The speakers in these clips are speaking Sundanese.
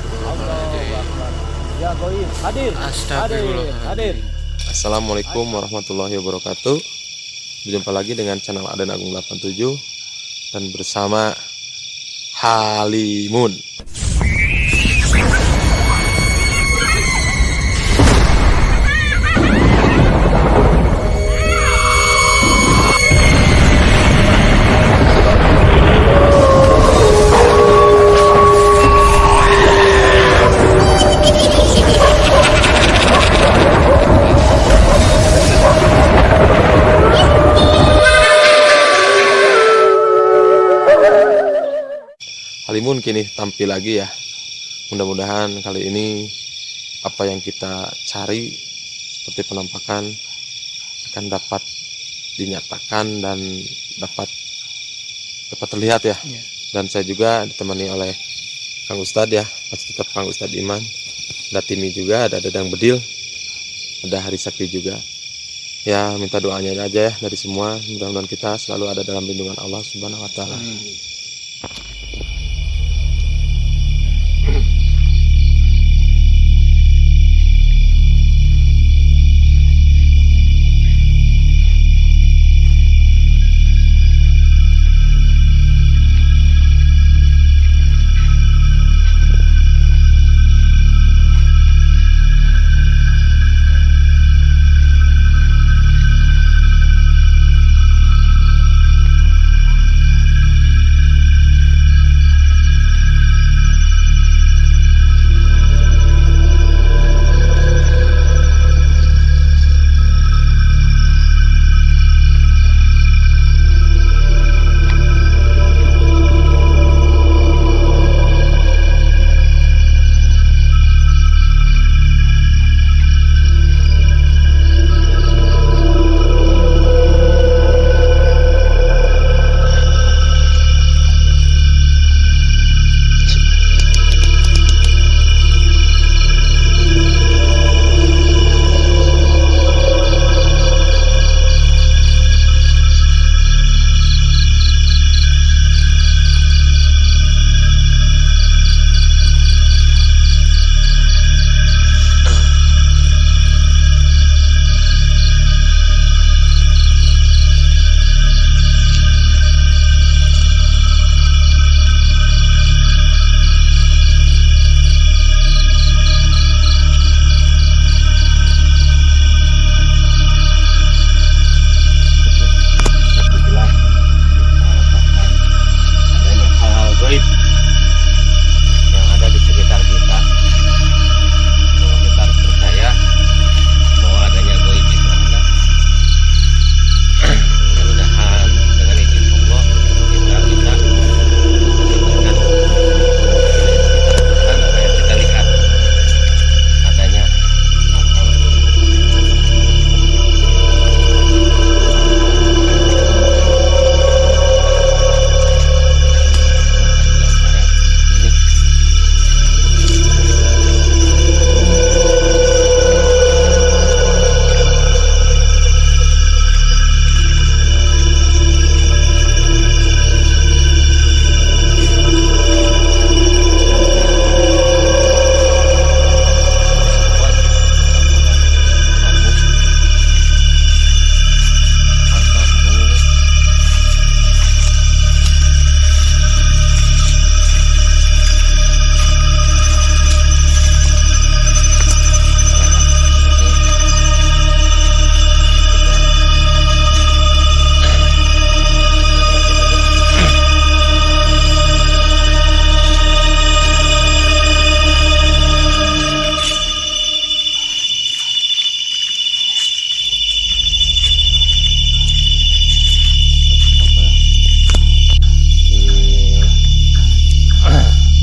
Astagfirullahaladzim. Ya goib, hadir. Hadir, hadir. Astagfirullahaladzim. Assalamualaikum warahmatullahi wabarakatuh. Berjumpa lagi dengan channel Aden Agung 87 dan bersama Halimun. Halimun kini tampil lagi ya. Mudah-mudahan kali ini apa yang kita cari seperti penampakan akan dapat dinyatakan dan dapat dapat terlihat ya. Ya. Dan saya juga ditemani oleh Kang Ustadz ya, masih tetap Kang Ustadz Iman. Ada Timi juga, ada Dadang Bedil, ada Hari Sakti juga. Ya, minta doanya aja ya dari semua. Mudah-mudahan kita selalu ada dalam lindungan Allah Subhanahu wa taala. Satu jelas kita rasakan adanya hal-hal gaib yang ada di sekitar kita, bahwa kita harus percaya bahwa adanya gaib itu ada. Mudah-mudahan dengan izin Allah kita bisa menyebutkan apa yang kita rasakan, apa yang kita lihat adanya hal-hal gaib.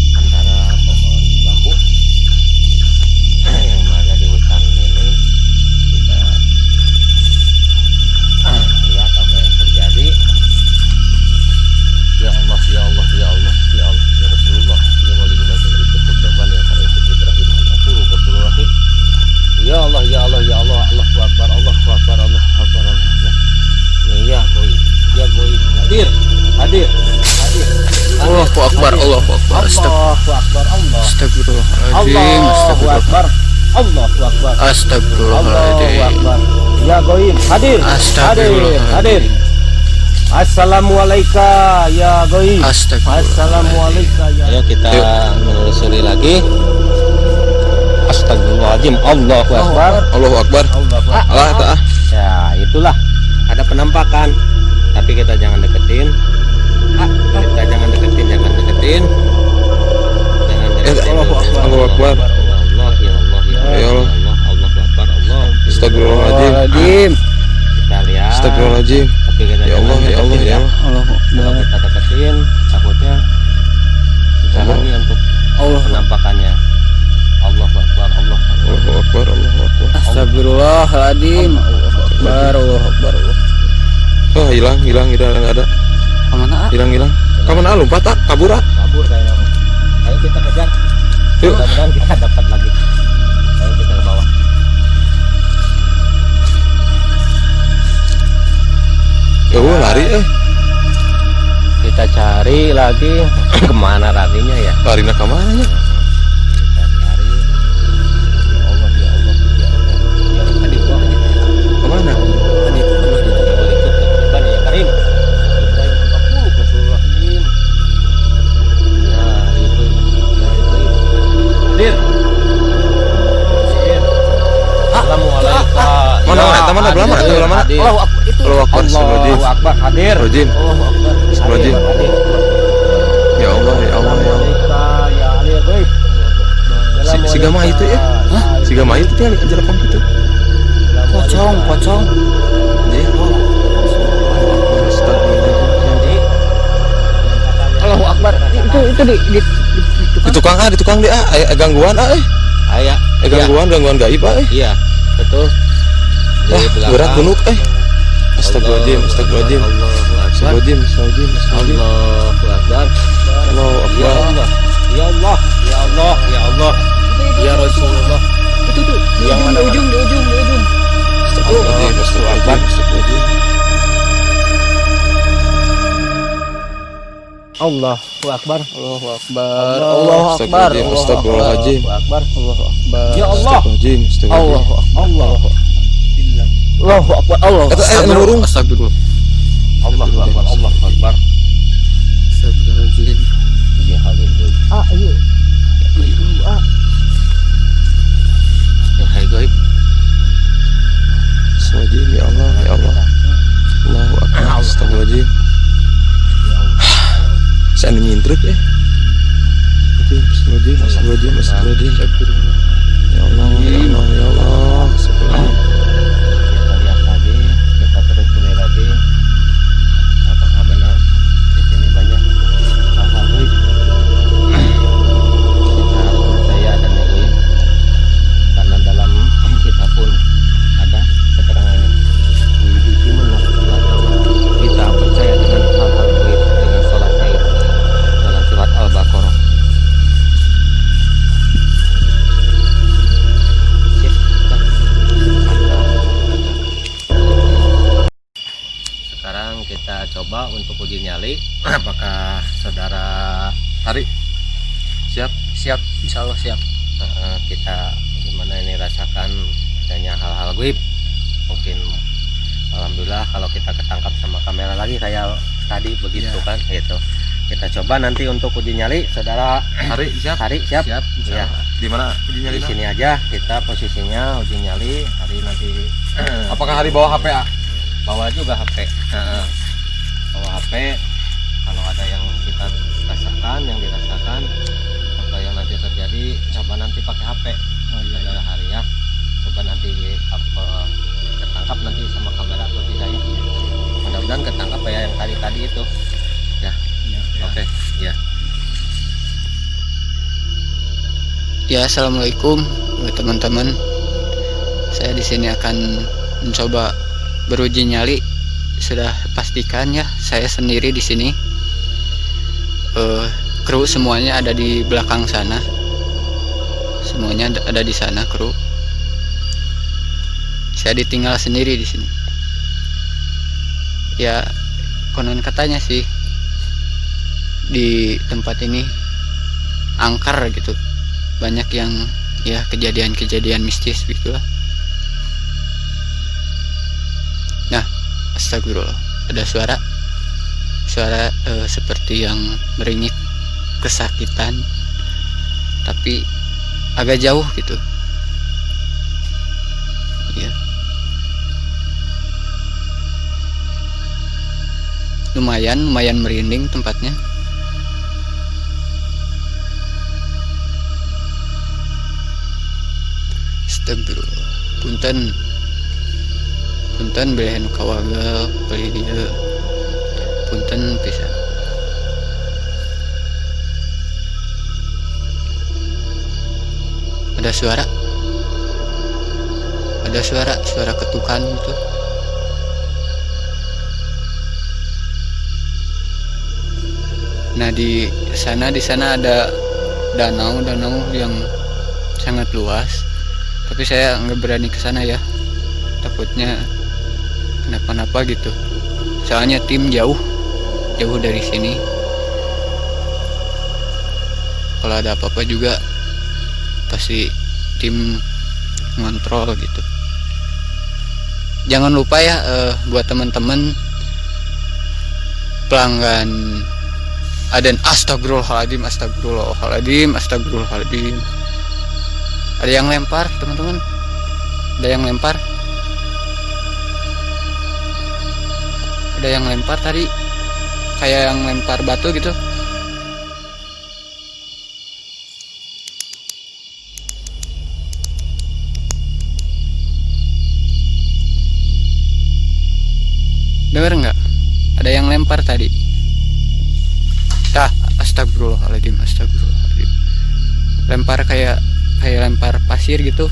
Di antara ini pohon bambu, di antara pohon bambu yang berada di hutan ini, kita lihat apa yang terjadi. Ya Allah, ya Allah, ya Allah, ya Allah, ya Rasulullah, ya Wali Ibrahim, ya Karib Ibrahim, Al-Ghafur Rahim. Ya Allah, ya Allah, ya Allah, Allahu Akbar, Allahu Akbar, Allahu Akbar, Allahu Akbar. Ya goib, ya goib, hadir, hadir, hadir. Allahu Akbar, Allahu Akbar. Allahu Akbar, Allah. Astagfirullahaladzim. Akbar. Allahu Akbar. Allahu Astagfirullahaladzim. Akbar. Ya Goib, hadir. Hadir, Astagfirullahaladzim. Hadir. Assalamualaikum ya Goib. Astagfirullahaladzim. Assalamualaikum ya. Ayo kita Yuk. Menelusuri lagi. Astagfirullahaladzim. Allahu Akbar. Allahu Akbar. Allahu Akbar. Allah tak ah. Ya, itulah ada penampakan. Tapi kita jangan deketin. Kita jangan deketin, jangan deketin. Jangan deketin. Allahu Akbar. Allahu Akbar. Ya Allah, ya Allah, ya Allah. Ya Allah. Allah, Allahu Akbar, Allah. Astagfirullahaladzim. Astagfirullahaladzim. Kita lihat. Astagfirullahaladzim. Tapi kita Ya Allah, jangan ya Allah, deketin. Ya Allah. Allahu Kalau Akbar. kita deketin, takutnya susah Allah. Lagi untuk Allah. Penampakannya. Allahu Akbar, Allah Akbar. Allahu Akbar, Allahu Akbar. Astagfirullahaladzim. Allahu Akbar. Allahu Akbar. Allah. Oh, hilang, hilang, hilang, enggak ada. Kemana, ah? Hilang, hilang. Kamu lompat tak? Kabur ah. Kabur kayaknya, Mas. Ayo kita kejar. Yuk. Mudah-mudahan kita dapat lagi. Ayo kita ke bawah. Ya, wah, lari eh. Kita cari lagi kemana larinya ya? Lari ke mana ya? Kita cari. Ya Allah, ya Allah, ya Allah. Ya Allah. Adik gua gitu ya. Kemana? Adik itu pernah gitu. Ikut ke ya Karim. Ibrahim Rahim. Ya itu, ya itu. Hadir. Hadir. Assalamualaikum. Mana, Ya, mana, mana, belah mana, hadir, belah mana? hadir. Allahu Akbar. Itu. Allahu Akbar, astagfirullahaladzim. Allahu Akbar, hadir. Astagfirullahaladzim. Allahu Akbar. Astagfirullahaladzim. Hadir. Ya Allah, ya Allah, ya Allah. Ya Ali Goib. Si Gama itu ya? Hah? Si Gama itu tinggal aja rekam gitu. Pocong, pocong. Ya. Astagfirullahaladzim. Jadi, Allahu Akbar. Itu di Di tukang. tukang ah, di tukang dia ah, gangguan ah eh. Ayah. Eh, gangguan, gangguan gaib ah eh. Iya, betul. Di Wah, belakang. berat gunuk eh. Astagfirullahaladzim, astagfirullahaladzim. Allahu Akbar. Astagfirullahaladzim, astagfirullahaladzim, astagfirullahaladzim. Allahu Akbar. Allahu Ya Akbar. Allah. Ya Allah, ya Allah, ya Allah. Ya Rasulullah. Itu tuh di Yang ujung, mana, di ujung, di ujung, di ujung. Astagfirullahaladzim, astagfirullahaladzim, astagfirullahaladzim. Allahu Akbar. Allahu Akbar. Allahu Akbar. Astagfirullahaladzim, astagfirullahaladzim. Allahu Akbar. Allahu Akbar. Ya Allah. Astagfirullahaladzim, astagfirullahaladzim. Allahu Akbar. Allah. Allahu Akbar. Allah. Eta eh anu burung. Astagfirullah. Allahu Akbar, Allahu Akbar. Astagfirullahaladzim. Ya Halil. Ah, iya. Itu ah. Ya Hai Goib. Astagfirullahaladzim, ya Allah, ya Allah. Allahu Akbar, astagfirullahaladzim. Saya anu nyintruk eh. Astagfirullahaladzim, astagfirullahaladzim, astagfirullahaladzim. Ya Allah, ya Allah, ya Allah. Astagfirullahaladzim. Kita lihat lagi, kita terus pilih lagi. Apakah benar di sini banyak hal-hal gaib? Kita harus percaya adanya gaib. Karena dalam kita pun ada keterangannya. Kita percaya dengan hal-hal gaib, dengan sholat gaib dalam surat Al-Baqarah. Sip, udah. Mantap. Sekarang kita coba untuk uji nyali apakah saudara Hari. Siap. Siap, insya Allah siap. Kita gimana ini rasakan adanya hal-hal gaib. Mungkin alhamdulillah kalau kita ketangkap sama kamera lagi kayak tadi begitu Ya. kan gitu. Kita coba nanti untuk uji nyali saudara Hari siap. Hari siap. Siap, insya Ya. Allah. Di mana uji Di nyali? sini aja kita posisinya uji nyali hari nanti. Apakah hari bawa HP ah? Bawa juga HP. Heeh. Bawa HP, kalau ada yang kita rasakan, yang dirasakan atau yang nanti terjadi, coba nanti pakai HP. Oh iya. Saudara Hari ya, coba nanti apa, ketangkap nanti sama kamera atau tidak ya. Mudah-mudahan ketangkap ya yang tadi tadi itu ya. Ya. Oke ya. Ya, assalamualaikum teman-teman. Saya di sini akan mencoba beruji nyali. Sudah pastikan ya, saya sendiri di sini. Kru semuanya ada di belakang sana. Semuanya ada di sana kru. Saya ditinggal sendiri di sini. Ya, konon katanya sih di tempat ini angker gitu. Banyak yang Ya, kejadian-kejadian mistis gitulah. Nah, astagfirullah, ada suara suara seperti yang meringik kesakitan, tapi agak jauh gitu. Ya. Lumayan, lumayan merinding tempatnya. Astagfirullah. Punten. Punten bilih nu kawagel beli dieu. Punten pisan. Ada suara. Ada suara, suara ketukan gitu. Nah, di sana ada danau, danau yang sangat luas. Tapi saya nggak berani ke sana ya. Takutnya kenapa-napa gitu. Soalnya tim jauh, jauh dari sini. Kalau ada apa-apa juga pasti tim ngontrol gitu. Jangan lupa ya, buat teman-teman pelanggan Aden, astagfirullahaladzim, astagfirullahaladzim, astagfirullahaladzim. Ada yang lempar, teman-teman. Ada yang lempar. Ada yang lempar tadi. Kayak yang lempar batu gitu. Dengar nggak? Ada yang lempar tadi. Tah, astagfirullahaladzim, astagfirullahaladzim. Lempar kayak kayak lempar pasir gitu.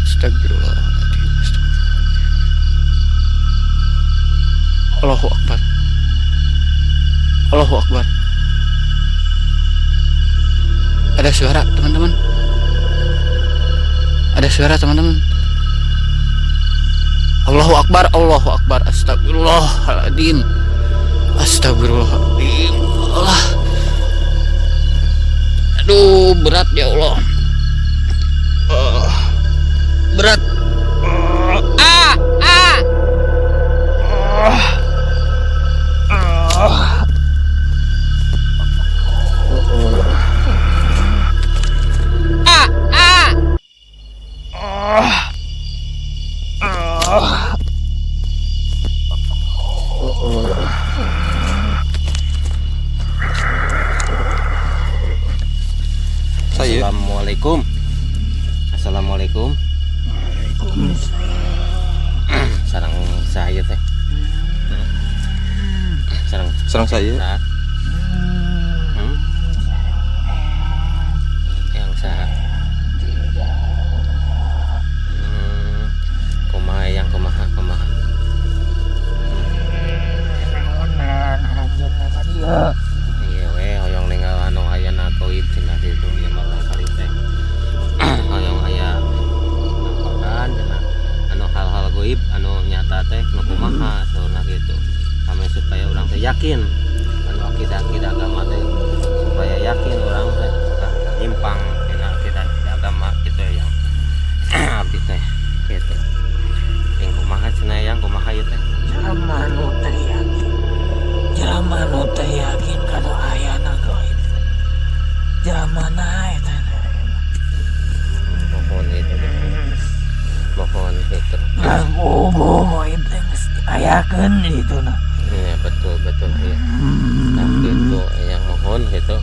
Astagfirullahaladzim, astagfirullahaladzim. Allahu Akbar. Allahu Akbar. Ada suara, teman-teman. Ada suara, teman-teman. Allahu Akbar, Allahu Akbar. Astagfirullahaladzim. Astagfirullahaladzim. Allah. Aduh, berat ya Allah. Berat. Ah, ah. Ah. Ah, ah. Ah. Saya. Assalamualaikum. Assalamualaikum. Sareng saya teh. Sareng Sareng saya. Nah. Yang saha? Kumaha yang kumaha kumaha. Iya we hoyong ningal anu aya gaib cenah kitu ieu mah kali teh. Hoyong aya nampakan cenah anu hal-hal gaib anu nyata teh nu kumaha saurna kitu. Kami supaya urang teh yakin anu akidah-akidah agama teh supaya yakin urang teh tah nyimpang dina akidah agama gitu yang abdi teh gitu. Yang kumaha cenah yang kumaha ieu teh. Jelema nu teu yakin, jelema nu teu yakin kana ayana gaib, jelema na eta. Mohon itu, mohon gitu. Bogo gaib teh geus diayakeun itu nah. Iya, betul betul, iya. Nah gitu yang mohon gitu.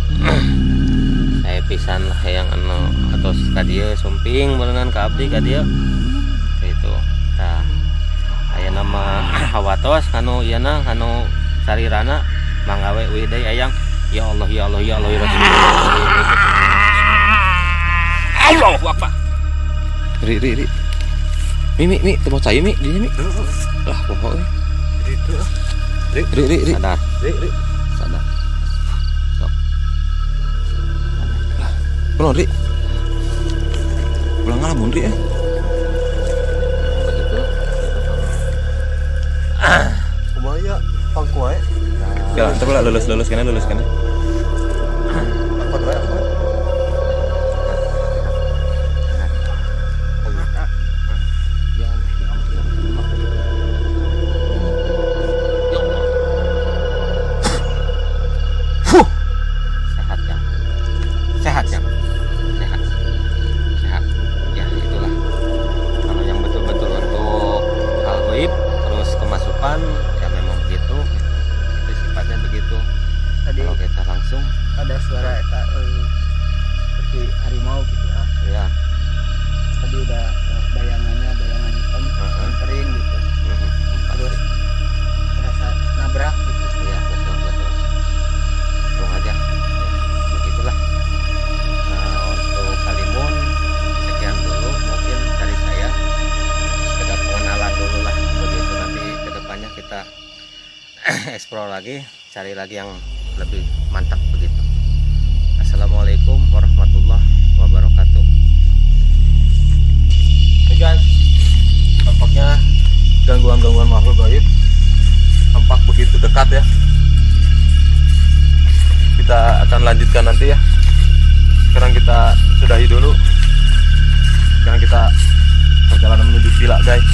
Saya pisan lah yang anu atos ka dieu sumping berenang ka abdi ka dieu gitu. Tah, aya nama hawatos kanu ieu na kanu sarirana mangga we uih deui ayang. Ya Allah, ya Allah, ya Allah, ya Rasulullah. Allahu Akbar. Ri ri ri. Mi mi mi, teu mau cai mi dinya mi. Lah poho euy. Ri ri ri ri. Sadar. Ri ri. Sadar. Sok. Lah, kunaon ri? Ulah ngalamun ri eh. Begitu. Kumaha ya pangku wae. Ya, tapi lah lulus lulus kan, lulus kan. Apa tuh? Apa? Ya Allah, ya Allah, ya Rasulullah. Ya Allah. Fuh. Sehat ya. Sehat ya. Sehat. Sehat. Ya, itulah. Kalau yang betul-betul untuk hal goib terus kemasukan ya memang begitu. Itu sifatnya begitu. Tadi Kalau kita langsung ada suara eta seperti harimau gitu ah. Ya. Tadi udah bayangannya bayangan hitam nyamperin gitu. Terus terasa nabrak gitu. Iya, betul betul. Untung aja. Ya, begitulah. Nah, untuk Halimun sekian dulu mungkin dari saya. Sekedar pengenalan dulu lah. Begitu nanti kedepannya kita explore lagi, cari lagi yang lebih mantap begitu. Assalamualaikum warahmatullahi wabarakatuh. Oke guys, tampaknya gangguan-gangguan makhluk gaib tampak begitu dekat ya. Kita akan lanjutkan nanti ya. Sekarang kita sudahi dulu. Sekarang kita perjalanan menuju villa, guys.